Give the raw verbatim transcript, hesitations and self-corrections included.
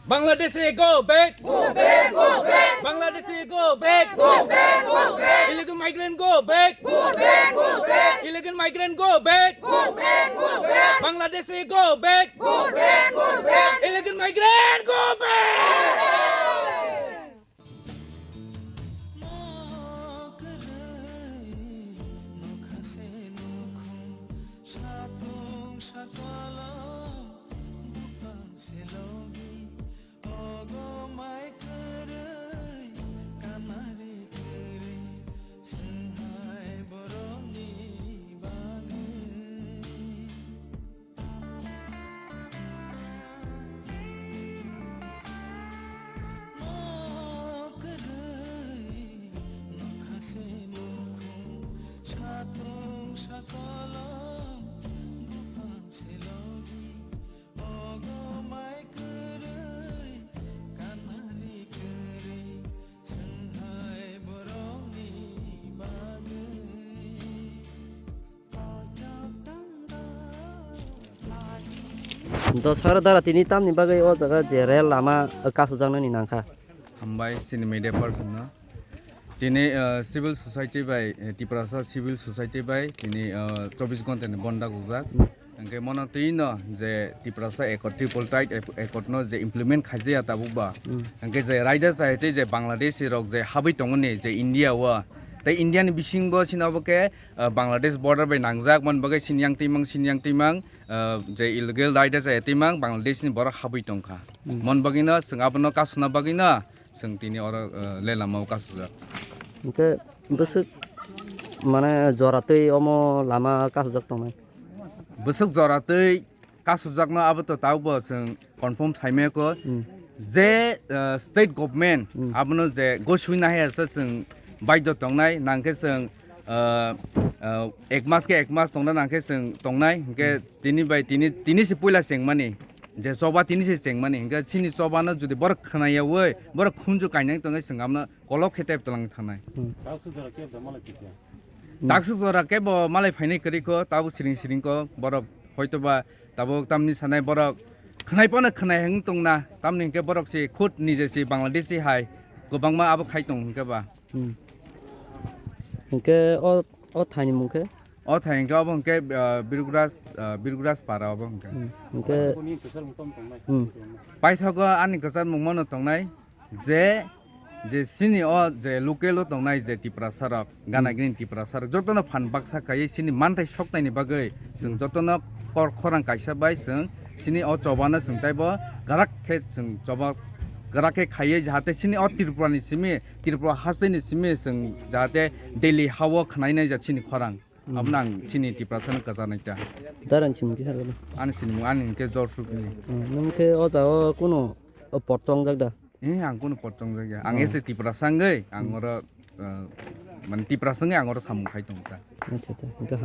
Bangladeshi go back! Go back, go back! Bangladeshi go back! Go back, go back! Illegal migrant go back! Go back, go back! Illegal migrant go back! Go back, go back! Bangladeshi go back! Go back, go back! Illegal migrant go back! Dosaro dara tini tamni bagwi o jaga je rel lama, eh, kasujaknani nangkha. Hambai chini media person no. Tini, eh, civil society bai, eh, Tiprasa civil society bai tini, eh, chobbish ghonta ni bon dagujak. Hwnkhe mono twi no je Tiprasa Accord, Tripartite Ac-, Accord no je implement khaijaya tabuk ba. Hmm. Hwnkhe je raida chai tei je Bangladeshi rok je habwi tongoni je India o, tei India ni bisingo sini obo khe, eh, Bangladesh border bai nangjak, mon bagwi sini yang twimang, sini yang twimang, eh, je illegal raida chai twimang Bangladesh ni borok habwi tongkha. Hmm. Mon bagwi no chwng abono kasuna bagwi no chwng tini oro, eh, le lama o kasujak. Hwnkhe bwswk mane jora twi omo lama kasujak tongnai? Bwswk jora twi kasujakno abo to tabukbo chwng confirm saimaya kho. Hmm. Je, eh, state government Hmm. abono je gosui nahaya se chwng baidho tongnai, nangkhe chwng, eh, eh, ek mas khe ek mas tongna nangkhe chwng tongnai, hwnkhe Hmm. tini bai tini, tini se puila chengmani, je choba tini se chengmani, hwnkhe chini chobano jodi borok khwnayawi, borok khunju kainai tongkhe chwng abono kolok khe tep tlang thangnai. Hmm. Taksuk jora kebo malai phainai kwrwi kho, tabuk siring siring kho, borok hoitoba tabuk tamni sanai borok khwnai phano khwnai hwn tongna, tamni hwnkhe borok se khud nije se Bangladeshi hai kwbangma abo khai tong hwnkhe ba. Hmm. Hwnkhe o, o thaini mung khe? O thai hwnkhe obo hwnkhe, ah, Birguraj, ah, Birguraj para obo hwnkhe. Hmm. Hwnkhe, hmm. Paithago ani kwchar mung mano tongnai. Je, je sini o je local o tongnai je Tiprasa rok, gana Hmm. gini Tiprasa rok, jotono phan baksa khaiwi sini manthai soknaini bagwi chwng jotono kor khorang kaisa bai chwng sini o chobano chwng taibo grak khe chwng choba grak khe khaiwi jahate sini o Tripura ni simi, Tripura hasteni simi chwng jahate Delhi ha o khwnainai ja sini khorang. Hmm. Abono ang sini Tiprasa no kwcharnai ta. Darang sini kisa rwdi. Ani sini mung ani hwnkhe Jor Sukni. Hmm, nwng khe o jaga o kuno, o, pot chongjak da? Eh, ang kunu pot chongjak ya. Ang Hmm. ese Tiprasa wngwi, ang Hmm. oro, eh, mane Tiprasa wngwi ang oro samung khai tongo ta. Acha, acha. Hwnkhe ham.